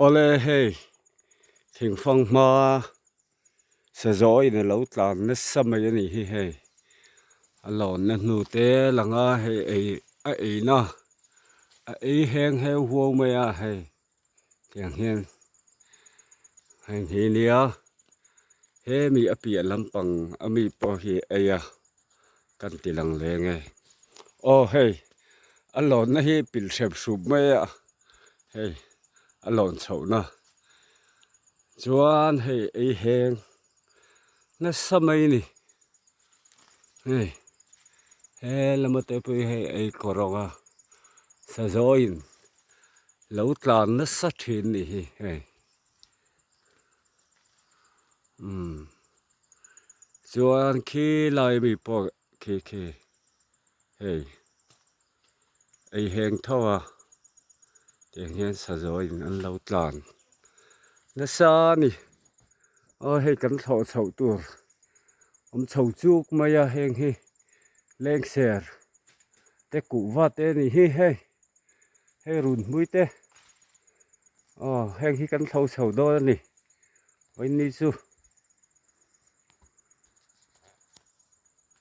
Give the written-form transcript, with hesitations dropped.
Awle hei thingfang hma sazawiin a lo tlan nasa mai a nih hi hei a lawnna hnu te lang a hei ei a eina a ei heng heu huau mai a hei tiang hian heng hi nia hemi a piah lampang ami pawh hi ei a kan ti lang leng e aw hei a lawnna hi pilh hrep hrup mai a hei a lawn chhohna chuan hei ei heng nasa mai a ni hei he lama te pawh hi hei ei kawr ang a sazawiin lo tlan nasa thin a nih hi hei umm chuan khilai mi pawh khi khi hei. Ei heng tho a tiang hian sazawiin an lo tlan nasa a ni aw hei kan thlawh chhoh tur awm chho chuk mai a heng hi lengser te kuhva te a ni hi hei hei runhmui te aw heng hi kan thlo chho dawn a ni vawiin ni chu.